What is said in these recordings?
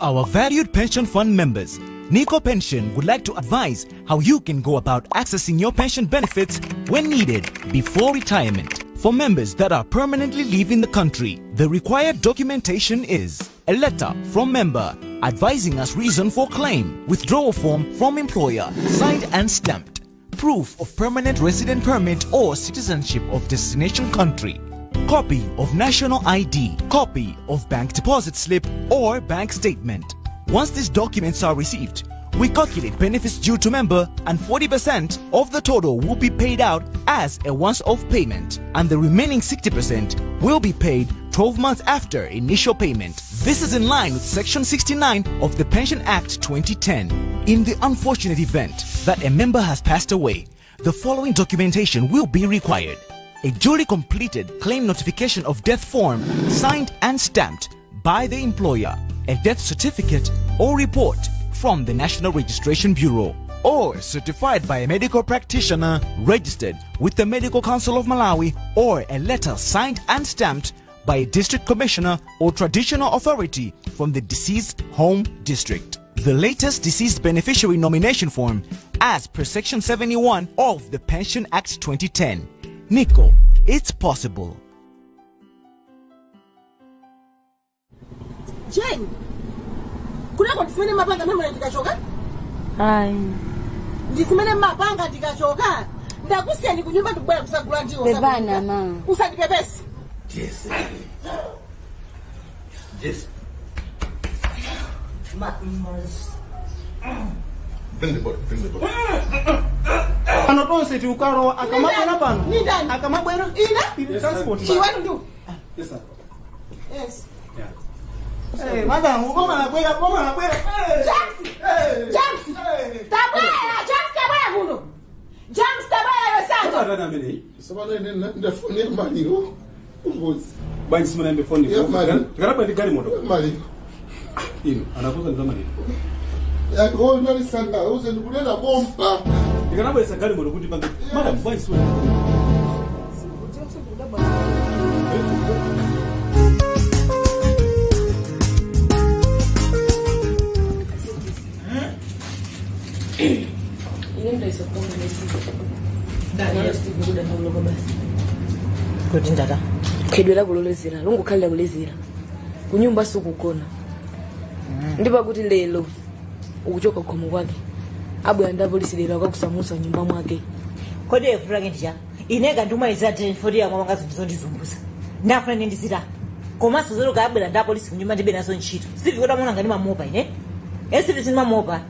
our valued pension fund members, Nico Pension would like to advise how you can go about accessing your pension benefits when needed before retirement. For members that are permanently leaving the country, the required documentation is a letter from member advising us reason for claim, withdrawal form from employer, signed and stamped, proof of permanent resident permit or citizenship of destination country, copy of national ID, copy of bank deposit slip or bank statement. Once these documents are received, we calculate benefits due to member and 40% of the total will be paid out as a once-off payment, and the remaining 60% will be paid 12 months after initial payment. This is in line with Section 69 of the Pension Act 2010. In the unfortunate event that a member has passed away, the following documentation will be required: a duly completed claim notification of death form signed and stamped by the employer, a death certificate or report from the National Registration Bureau, or certified by a medical practitioner registered with the Medical Council of Malawi, or a letter signed and stamped by a district commissioner or traditional authority from the deceased home district. The latest deceased beneficiary nomination form as per Section 71 of the Pension Act 2010. Nico, it's possible. Jane, kunako ndisimene mapanga mimi ndikachoka? Ai. Ndisimene mapanga ndikachoka. Ndakusiya ndikunyumba ndikubwera kusagula ndiwo. Bebana ma. Usandipepesi. Yes. Yes. Ma. Bring the boy, bring the boy. Pano tonse tiukaro akamabwera pano. Akamabwera? Ina? Transport. Chiwanu ndu. Yes sir. Yes. Yeah. Hey, madam, ukoma na bwera, ukoma na bwera. James! James! Tabwera, James tabwera kuno. James tabwera yosango. Ndana mene. Sabana nene ndafune maliro. Umbozi. Bani simana ndefone. Tikaraba ndi gari moto. Maliro. Ino, anakuza ndamali. Yako nali sanga, uze ndikulela bomba. Tikaraba isagari moto kuti pange. Madam, bani simana. Kuti ndata khedwera kulolezera lungukhalira kulezera kunyumba sukugona ndipo kuti lelo ukuchoka khomo kwake abwera ndi apolisi lero akakusamusa nyumba mwake. Kodi efurake ndija ineka ndumaliza 10:40 yamwe manga zinthu zondizunguza ndafuna ine ndizita komanso zoloka abwera ndi apolisi kunyumba ndibe nazo ntchito sivi kuti amuna ngati mamopa ine esivi sindimamopa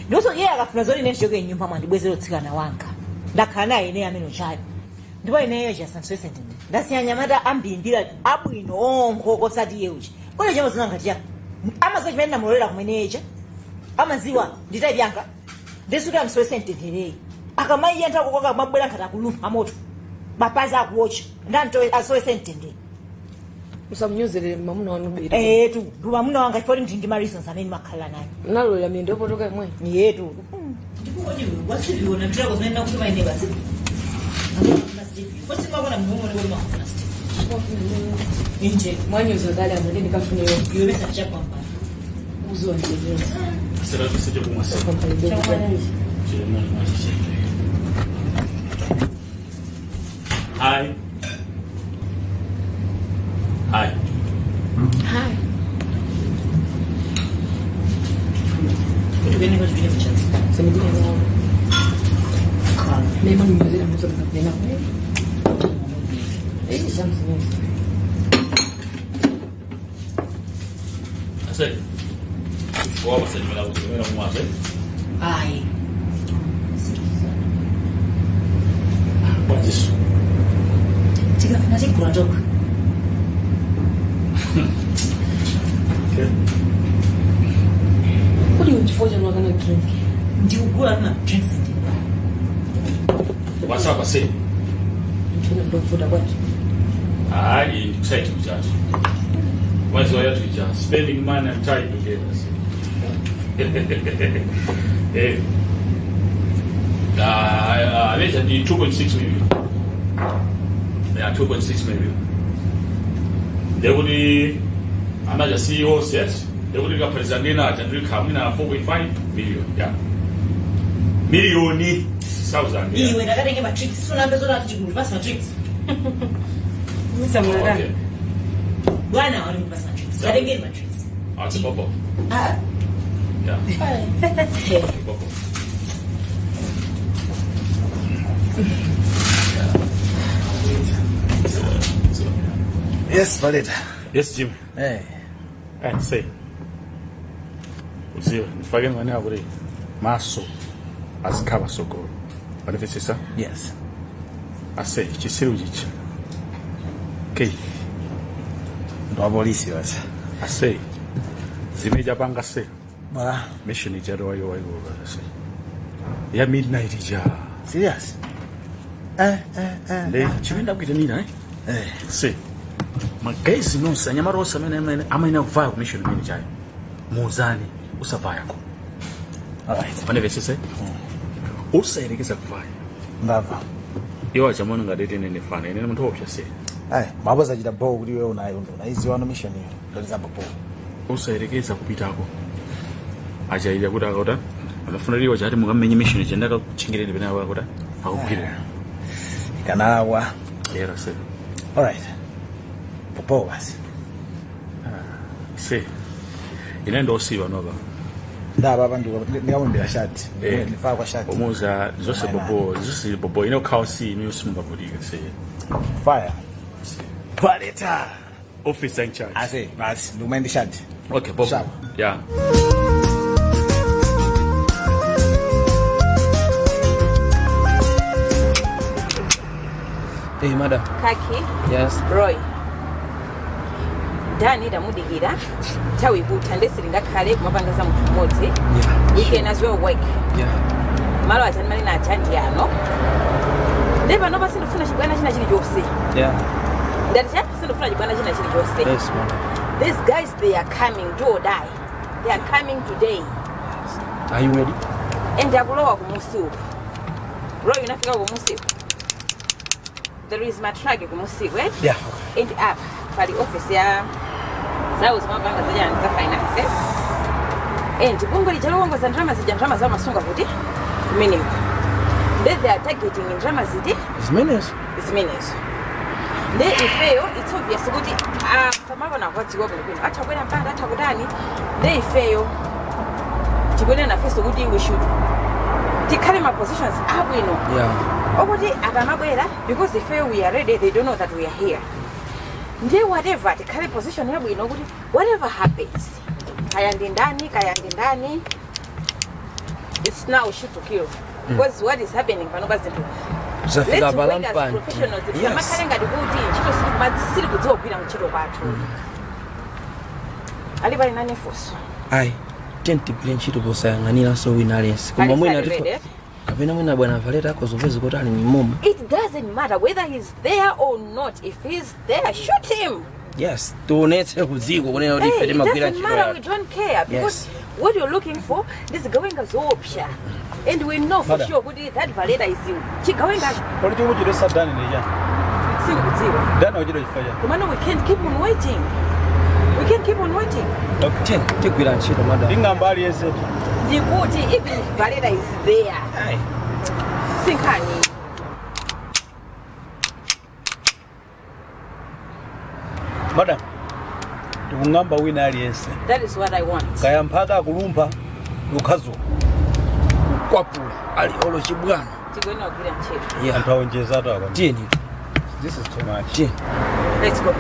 ndiponso iye akafuna zoti ine ndichoke nyumba mwandibwezera utsikana wanga ndakhala naye ine amene uchayo ndipo ineyo chasansoese ndinde ndasiya nyamata ambirimbira abwino onkho osati iye uchi kodi chama zinangatiya amaziwa chimene ndamulolera kumenecha amaziwa nditaipyanga ndisuti amsoese mtendereyi akamaiya ntakukoka mabwera nkhati akulumpha moto mapazi akuwocha ndanto asoese mtendere. Usamnyuzere mamuna wanu bere. Etu ndi mamuna wanga chifukwa ndi ndi ma reasons amene makhala naye nalola miyendo yopotoka imwe yetu ndikukoti wasiviona mtirako zimene nakutuma ine basi inje mwanyuzo dale amene ndikafuneyo iwe chakwamba uzonjezo será que seja bom assim? Hi. Hi. Hi. Ai. What is? Tikafuna chigura toka. Okay. What do you want to wakana drink? Ndikugula na drinks ndi. What's up, I say? Ndinofuta kwacho. Ai, exciting judge. What's your to spending money and time together. Eh. I mentioned the 2.6 million. Yeah, 2.6 million. They would be another CEO set. Ndekuti kaphatiza ndinacha ndikhamwina 4.5 million. Yeah. Millioni 1000. Yeah. Iwe ndakatenge matrix sunambe zoti chigulu pasi matrix. Okay. Bwana wali kupasa matrix. Katengeni matrix. Ati popo. Ah. Yeah. Popo. Yes, Valeta. Yes, Jim. Hey. And say. Uziwe, ndifake ngane yakuri maso azikhaba sokolo. Manifestisa? Yes. Ase, chisiru chicha. Keith. Ndo apolisi wasa. Ase. Zimeja panga se. Ba. Mission ijaro wayo wayo ase. Ya midnight ija. Serious? Le, chimenda kuita nina eh? Eh. Se. Magezi nonse anyamarosa amene amene akuvaya ku mission imene chayo. Muuzani usavayako. All right. Manifestisa? Usayerekeza kuvaya. Ndava. Iwo achamona ngadete nene fana ine munthu wopsa se. Ai, maboza chita bow kuti iwe unayo ndona. Izi wano mission iyo. Ndalizamba bow. Usayerekeza kupitako. Achaida kuti akota amafuna liwo chati mukamenye mission chendaka kuchengerere pena akota akugwira. Ikanawa. Lero se. All right. Popo basi. Se. Ine ndosiba noba. Ndaba abantu ndikamumbira shati. Ndifaka kwa shati. Umuza zose bobo, zose bobo ine khawusi ine simungavulika se. Fire. Valeta. Officer in charge. Ase, basi ndikumaenda shati. Okay, bobo. Sharp. Yeah. Hey, madam. Kaki. Yes. Roy. Dani ndamudikira nthawi ikutha ndesilingakhale kumapanga za munthu mmodzi. Yeah. We can as well work. Yeah. Malo aja ndimanena aja ndi ano. Ndi panopa sindifuna chibwana china chilichonse. Yeah. Ndati cha sindifuna chibwana china chilichonse. Yes, madam. These guys, they are coming, do or die. They are coming today. Are you ready? And akulowa kumusi uku. Roy, unafika kumusi uku. There is my truck kumusi uku, eh? Yeah. And up pali office ya zawo zimapanga zajani za finance. And bungo lijalo za ndrama zija ndrama za masunga kuti kumeneko. Then they are targeting ndrama ziti Zimenezo. zimenezo. Nde ifeyo it's obvious kuti pamapana kwadziwa bwino atha kwera mpanda atha kutani. Nde ifeyo tikwena nafeso kuti we should tikhale ma positions abwino. Yeah. Okuti akamabwera because ifeyo we are ready, they don't know that we are here. Nde whatever tikhale position yabwino kuti whatever happens kaya ndi ndani it's now shoot to kill. Because what is happening panopa zinthu Zafika palampani. professionals Yes. amakhale ngati kuti ntchito sili kudziwa kugwira ntchito kwathu. Ali pali nane funso. Ayi, tentigwire ntchito posayang'aniranso wina aliyense. Koma mwina kapena mwina bwana Valeta akozopeza kuti ali mmoma. It doesn't matter whether he's there or not. If he's there, shoot him. Yes, tionetse kudziko kunena kuti ife Hey, it timagwira doesn't ntchito matter, we yathu. don't care because what you're looking for this zigawenga zoopsa. And we know for Madam. sure kuti that Valeta is you. Chigawenga Pali chomwe chidesa Dani ndi chani? sikudziwa. Dani wachita chifukwa chani? Komano we can't keep on waiting. We can't keep on waiting. Ten, tigwira ntchito madam. Nding'amba aliyense. Ndikuti even if Valeta is there. Sinkhani. Madam, tikung'amba wina aliyense. That is what I want. Kaya mphaka akulumpha lukhazuka. Kukwapula ali olo chibwana. Tigwena kugwira ntchito. Yeah. Anthu awonjezatu apa. Tiyeni. This is too much. Tiyeni. Let's go.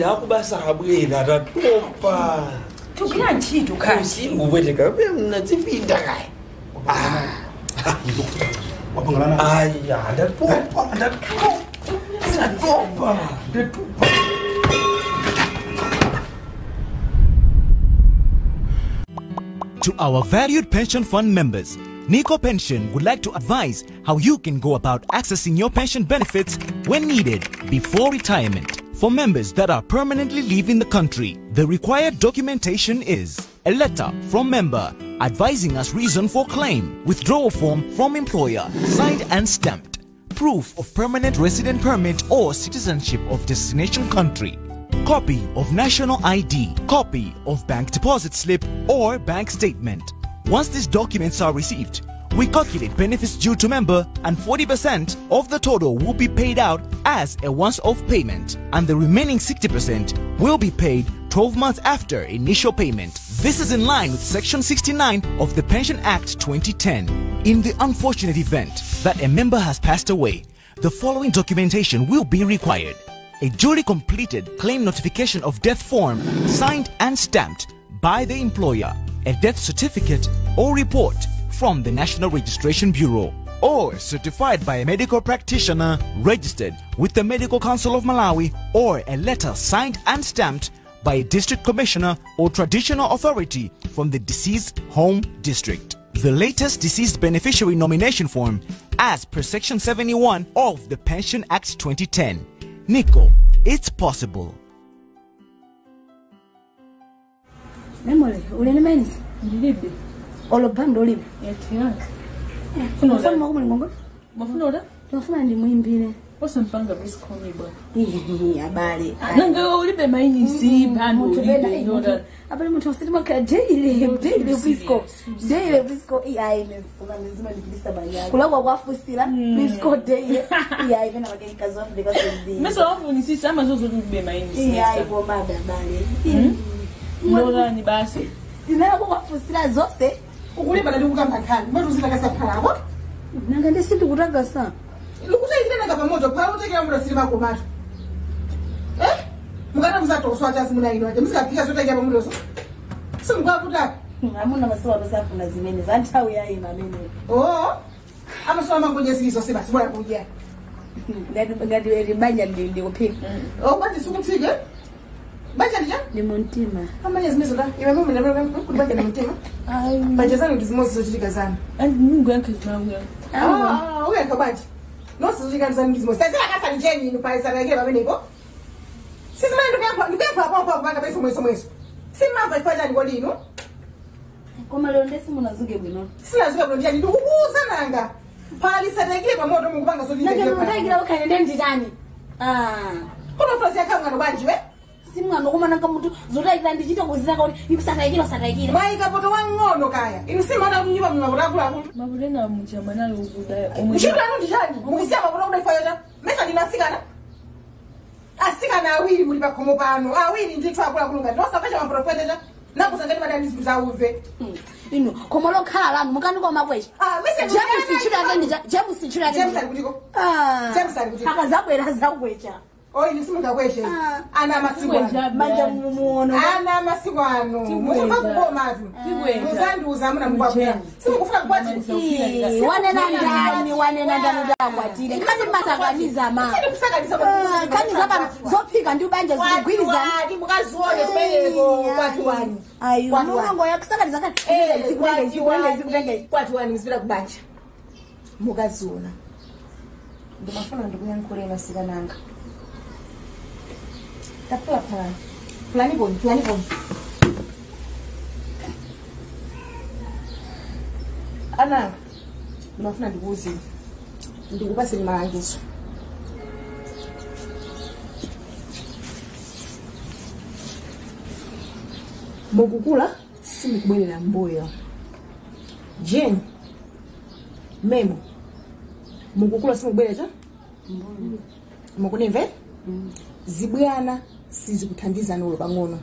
Tiyendera akubasa abwera tatopa. Tukira ntchito kaya. Usiku upweteka mnadzipinda kaya. Wapangalana. Aya, ndatopa, ndatopa. Ndatopa, ndatopa. To our valued pension fund members, Nico Pension would like to advise how you can go about accessing your pension benefits when needed before retirement. For members that are permanently leaving the country, the required documentation is a letter from member advising us reason for claim, withdrawal form from employer, signed and stamped, proof of permanent resident permit or citizenship of destination country, copy of national ID, copy of bank deposit slip or bank statement. Once these documents are received, we calculate benefits due to member and 40% of the total will be paid out as a once-off payment and the remaining 60% will be paid 12 months after initial payment. This is in line with Section 69 of the Pension Act 2010. In the unfortunate event that a member has passed away, the following documentation will be required. A duly completed claim notification of death form signed and stamped by the employer, a death certificate or report from the National Registration Bureau, or certified by a medical practitioner registered with the Medical Council of Malawi, or a letter signed and stamped by a district commissioner or traditional authority from the deceased home district. The latest deceased beneficiary nomination form as per Section 71 of the Pension Act 2010. Nico, it's possible. Memory, uli menzi? Ndilibe. Olobando ulibe? Yatiyanga. Mafuna makumuli ngongo? Mafuna oda? Mafuna ndimuimbire. Osampanga bisikoni bwana. Abale. Nanga ulibe mainisi bando ulibe ndoda. Abale mtu usitima ka daily daily bisco. Daily bisco AI nezima ndipilisa banyana. Kulakwa kwafusira bisco daily. AI vena bageni kazi Afrika sezi. Mesa wafunisisa ama zozo ulibe mainisi. AI boma abale. Ndoda ni basi. Dinara kwafusira zose. Ukuliba ndikuka mphakani. Manje uzilakasa phalako. Nanga ndisindikutagasa. Lukutayikira nanga pamoto phala utekera muda sili makomato. Eh? Mukana muzatoswa chasi muna ino aje muzikaphika zotekera pamutoso. Simukwakuta. Amuna masowa tosafuna zimene za nthawi ya ina amene. Oh. Amasowa mangonye zilizo seba sibora kudya. Ngati eri banja ndi kuphika. Oh banje sikuphike. Banja ndija? Ndi muntima. Amanye zimezo da. Iwe mimi ndabona kuti banja ndi muntima. Ai. Banja zanu ndizimozi zochitika zanu. Andi mungu yanke changu. Ah, uyankha banje. Nosuzikanisa ndizimo. Sazila kasa njeni nupayisana yake babeneko. Sizimane ndikuyankha apo kupanga pesa mweso mweso. Simamva ifanya ndikodino. Koma leo ndesi munazuke bwino. Sinazuke bwino njani ndikukuuza nanga. Pali satakile pamoto mukupanga zoti. Nanga mutakira ukhane ndi nditani. Ah. Kono frozi yakangano banje we? Simwana koma nanga mutu zotakira ndichita kuzira kuti ikusakayikira sakayikira. Maika poto wang'ono kaya. Inu simana kunyumba mmakutakula kuti. Mabulena muchamanalo ukuda. Ntchito yanu ndijani? Mukusiya makuta kuda ifanya cha. Mesa ndinasikana. Asikana awiri muli pakhomo pano. Awiri ndithu akuluakulu ngati osapesha maprofeta cha. Nakusangani madani zauve. Inu khomo lokhala lanu mukani koma kwecha. Ah, mesa James ntchito yake ndi James ntchito yake. James ali kutiko. Ah. James ali kutiko. Akazabwera zakwecha. Oh, inu simungakweshe. Ana masiku ano. Manja mumuono. Ana masiku ano. Muchimva kukoma tu. Muzandiuza amuna mukwakwira. Simukufuna kukwatira. Wanena ndani, wanena ndani ndakwatire. Nkhani masakaniza ma. Sindikusakanisa Nkhani zapa zophika ndi ubanja zikugwirizana. Kwati mukazione kumeneko kwati wani. Ayi, mulungu yakusakaniza kani. Zikutenge. Kwati wani muzipita kubanja. Mukaziona. Ndimafuna ndikuyankhuleni asikananga. Tapula phala. Fulani boni, fulani boni. Ana, ndimafuna ndikuuze. Ndikupaseni malangizo. Mukukula simukubwerera mbuyo. Jane, Memo, mukukula simukubwerera cha? Mbuyo. Mukunimve? Zibwana sizikuthandizana ulo pang'ono.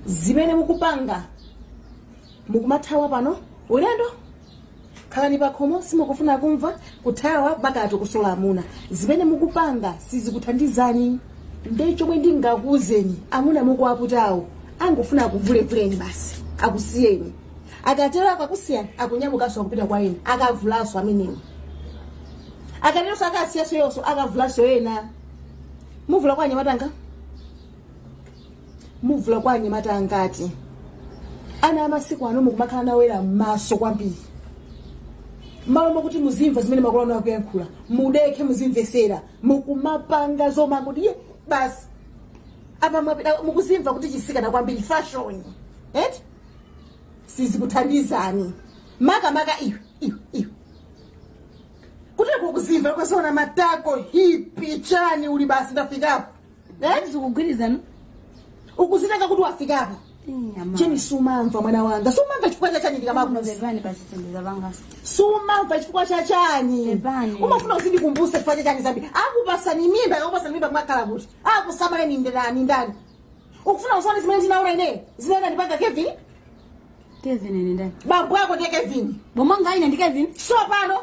Zimene mukupanga mukumathawa pano ulendo khalani pakhomo simukufuna kumva kuthawa mpaka atokusola amuna. Zimene mukupanga sizikuthandizani. Ndiye chomwe ndingakuwuzeni amuna mukuwaputawo angofuna akuvulevuleni basi akusiyeni. Akatero akakusiyani akunyamukanso akupita kwa ena akavulanso amenewo. Akateronso akasiyaso yonso akavulanso ena. Muvula kwa anyamatanga? Muvula kwa anyamata angati? Ana amasiku ano mukumakhala nawera m'maso kwambiri. Malo mokuti muzimva zimene makolo anu akuyankhula, mudekhe muzimvesera, mukumapanga zoma kuti ye basi. Apa mapita mukuzimva kuti chisikana kwambiri fashion. Eti? Sizikuthandizani. Maka maka iwe iwe iwe. Kuti kukuzimva kwasona matako hipi chani uli basi ndafikapo. Eh? Zikugwirizana. Ukuzitaka kuti wafikapo. Cheni sumamva mwana wanga. Sumamva chifukwa cha chani ndikamakuza. Sumamva chifukwa cha chani. Umafuna uzindikumbusa chifukwa cha chani zambi. Akupasani mimba, akupasani mimba kumakhala kuti. Akusamale ni ndani ndani. Ukufuna usone zimene ndinaona ine. Zimene ndipanga Kevin? Kevin ni ndani? Bambo yako ndiye Kevin. Bomanga ine ndi Kevin. So pano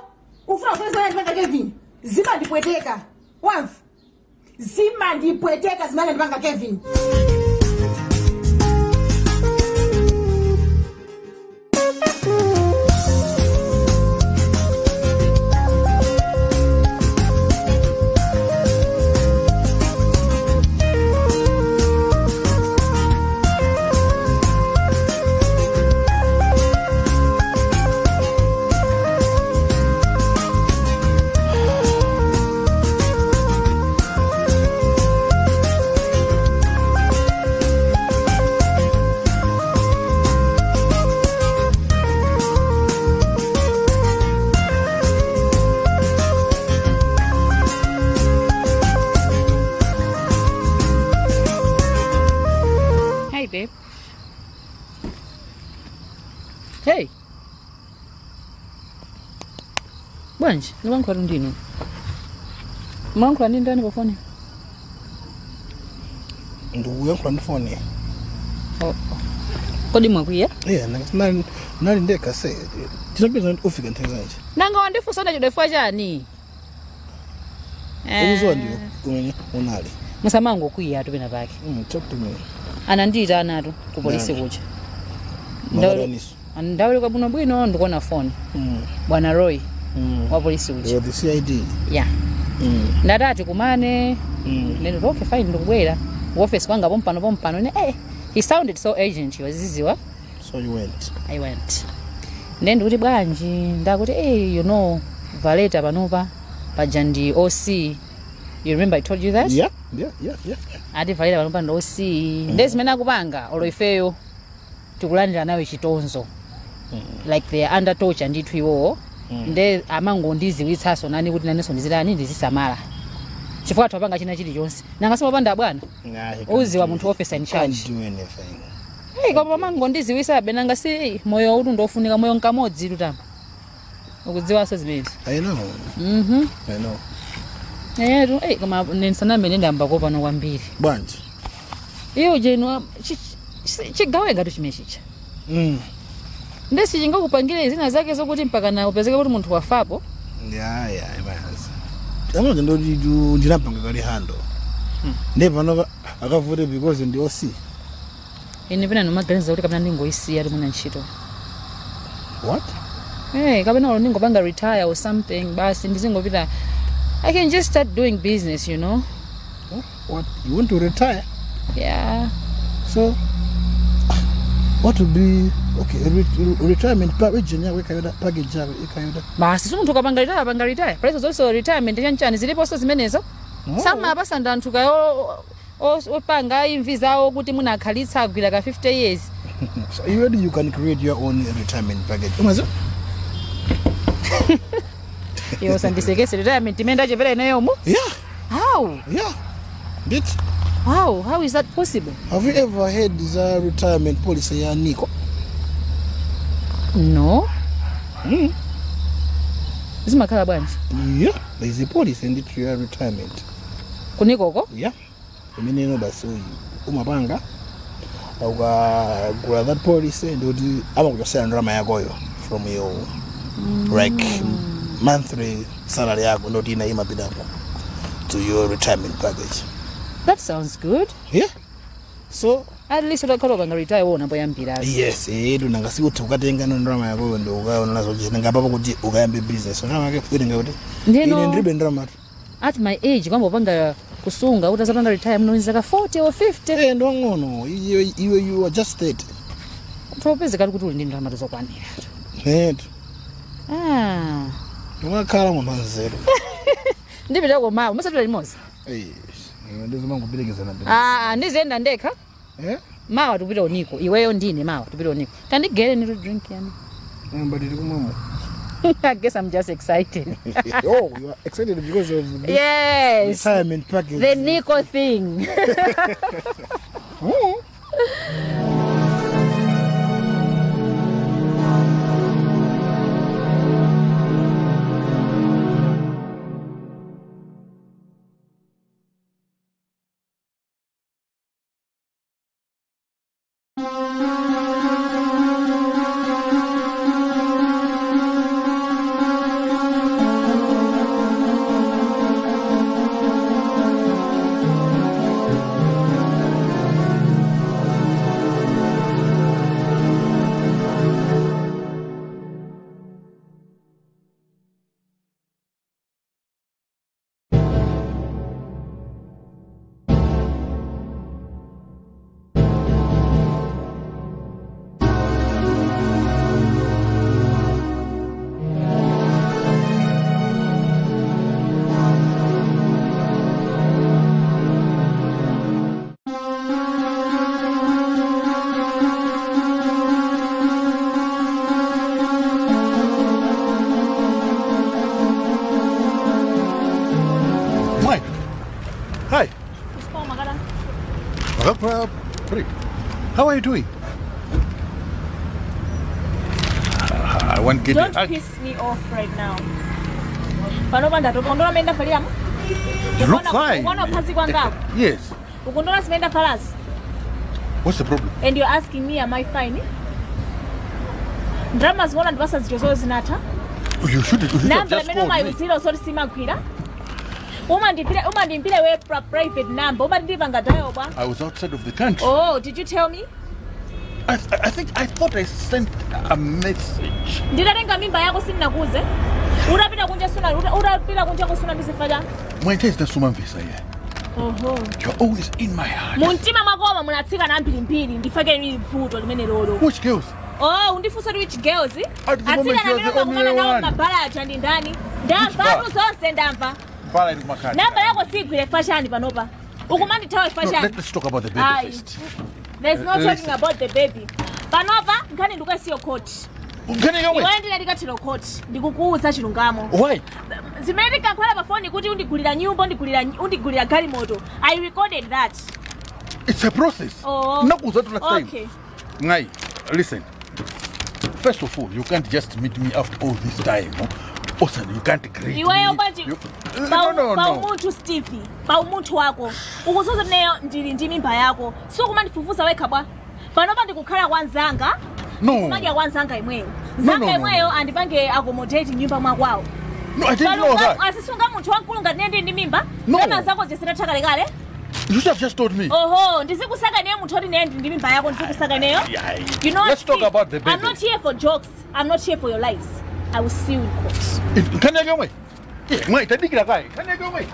ufuna usone zimene ndipanga Kevin. Zima ndipweteka. Wamva. Zima ndipweteka zimene ndipanga Kevin. Babe. Hey. Bwanji, niwankhula ndinu. Mwankhula ndi ndani pa foni? Ndikuyankhula ndi foni. Oh. Kodi mwakwiya? Yeah, nali ndekha se. Tinapeza ufika nthawi zanji. Nanga wandifunsa ndachidefwa chani? Ukuzowa ndiwe kumene unali. Musamango kwiya atu pena pake. Talk to me. Anandiyita anatu ku polisi kuja. Ndawulika bwino bwino ndikuona phone. Bwana Roy wa polisi kuja. The CID. Yeah. Ndatati kumane. Neno okay fine ndikubwera. Office kwanga pompano pompano ne he sounded so urgent he waziziwa. So you went. I went. Nendo kuti bwanji ndakuti you know Valeta panopa paja ndi OC. You remember I told you that? Yeah. Ati Valeta panopa ndi OC. Ndezimene akupanga olo ifeyo tikulandira nawe chitonzo. Like they are under torture ndithu iwowo. Nde amangondiziwitsaso nani kuti nanenso ndizitani ndizisamala. Chifukwa twapanga china chilichonse. Nanga panda bwana. Uziwa munthu officer in charge. Can't do anything. Hey, koma amangondiziwitsa benanga si moyo utu ndofunika moyo nkamodzi tutamba. Ukudziwaso zimenezi. I know. I know. Etu, koma nensanambe ndamba kopano kwambiri. Bwanji. Iyo jeno chigawenga tu chimechicha. Ndesi chingakupangire zina zake zokuti mpaka na upezeke kuti munthu wafapo. Yeah, imazi. Amwe ndo ndinapanga kali hando. Ndepano akavute because ndi OC. Ine pena nomaganiza kuti kapena ndingoisiya limuna ntchito. What? Hey, kapena olo ndingopanga retire or something basi ndizingopita. I can just start doing business, you know. What? You want to retire? Yeah. So what would be okay retirement package package ikayoda. Basi munthu ukapanga retire panga retire. Price also retirement chanchani ziliponso zimenezo. Sama apasanda anthu kayo opanga imvi zawo kuti munakhalitsa agwira ka 50 years. So you already you can create your own retirement package. Umazo? Iyo sandisekese retirement imene ndachepera ineyomo? Yeah. How? Yeah. Bit. How is that possible? Have you ever heard the retirement policy ya Nico? No. Zimakhala bwanji? Yeah, there is a policy in the retirement. Kunikoko? Yeah. Imene ino basi umapanga ukagula that policy ndikuti amakuchosera ndalama yakoyo from your like monthly salary yako ndoti ina imapitapo to your retirement package. That sounds good. Yeah. So at least utakhala upanga retire wona poyambira. Yes, edu nanga sikuti ukatenga no ndalama yakoyo ndo ukaona zochita ngapapo kuti ukayambe business. Ndalama yake kuitenga kuti ine ndiribe ndalama. At my age kwamba upanga kusunga kuti azapanga retire muno zaka 40 or 50. Eh, ndo ngono iwe you are just 30. Topeze kali kuti uli ndi ndalama zokwanira. Edu. Ah. Ndakakhala munthu wanzeru. Ndipita komawo, musapita limodzi. Eh, ndizomangoperekezana. Ah, ndizenda ndekha. Eh? Mawa tupita uniko, iweyo ndine mawa tupita uniko. Tandigere ni drink yani. But ndiri kumwamo. I guess I'm just excited. Oh, you are excited because of this yes. Retirement package. The Nico thing. Mm. How are you doing? I won't get Don't piss me off right now. You look fine. Yes. What's the problem? And you're asking me, am I fine? Dramas one and You should have just called me. Private number. I was outside of the country. Oh, did you tell me? I think I thought I sent a message. You're always in my heart. Which girls? Oh, which girls? At the moment, you're the only one. No, let's talk about the baby first. There's no talking about the baby. Panopa, nkhani ndikasiyo court. Iwe court. Ndikukuuza chilungamo. Why? Zimene ndikakhala pa phone kuti undigulira nyumba, undigulira galimoto. I recorded that. It's a process. Oh. Nakuuza tu last time. Okay. Ngai, listen. First of all, you can't just meet me after all this time. Also, you can't greet me. No. Paumunthu Steve, paumunthu wako. Ukuzoza neyo ndili ndi mimba yako. Sukumandifufuza wekha bwa. Panopa ndikukhala kwa nzanga. No. Madya kwa nzanga imweyo. Nzanga imweyo andipange accommodate nyumba mwakwawo. No, I didn't know that. Asisunga munthu wankulu ngati ndiye ndi mimba. No. Kama zako zisina kalekale. You should have just told me. Oho, ndizikusaka neyo munthu oti ndiye ndi mimba yako ndizikusaka neyo. You know, let's talk about the baby. I'm not here for jokes. I'm not here for your lies. I will see you in court. Can I go away? Can I go away?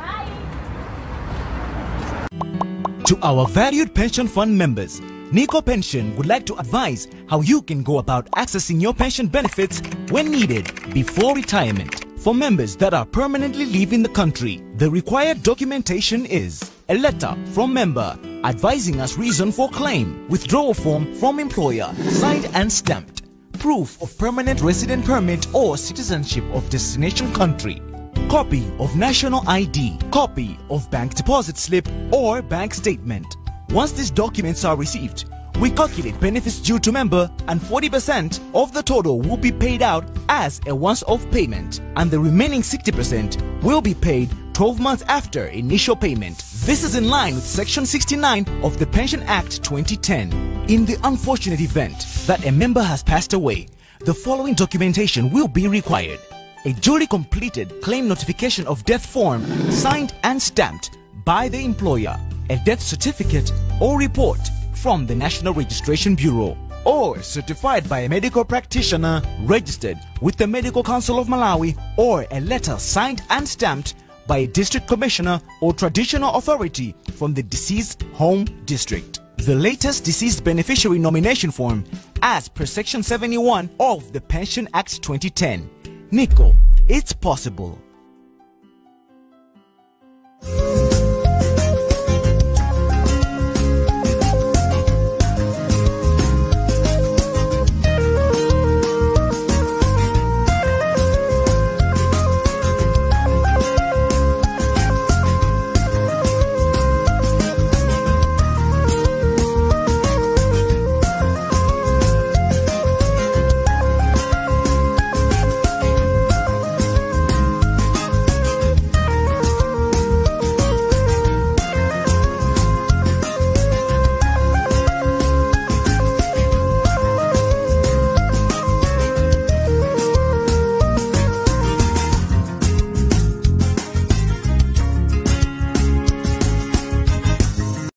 To our valued pension fund members, Nico Pension would like to advise how you can go about accessing your pension benefits when needed before retirement. For members that are permanently leaving the country, the required documentation is a letter from member advising us reason for claim, withdrawal form from employer, signed and stamped, proof of permanent resident permit or citizenship of destination country, copy of national ID, copy of bank deposit slip or bank statement. Once these documents are received, we calculate benefits due to member and 40% of the total will be paid out as a once-off payment, and the remaining 60% will be paid 12 months after initial payment. This is in line with Section 69 of the Pension Act 2010. In the unfortunate event that a member has passed away, the following documentation will be required: a duly completed claim notification of death form signed and stamped by the employer, a death certificate or report from the National Registration Bureau, or certified by a medical practitioner registered with the Medical Council of Malawi, or a letter signed and stamped by a district commissioner or traditional authority from the deceased home district. The latest deceased beneficiary nomination form as per Section 71 of the Pension Act 2010. Nico, it's possible.